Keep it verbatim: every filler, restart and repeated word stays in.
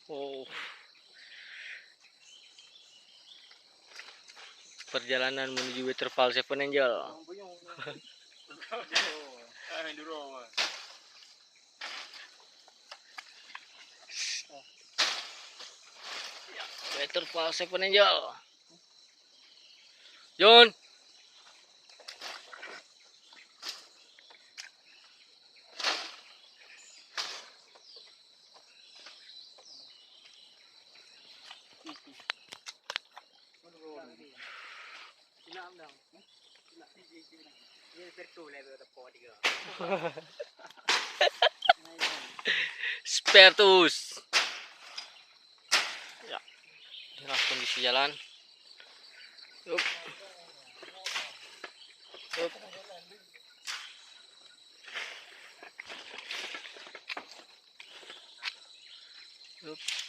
Oh. Perjalanan menuju waterfall Seven Angel. Waterfall Seven Angel. Yun. Spertus. Ya, inilah kondisi jalan. Up. Up. Up.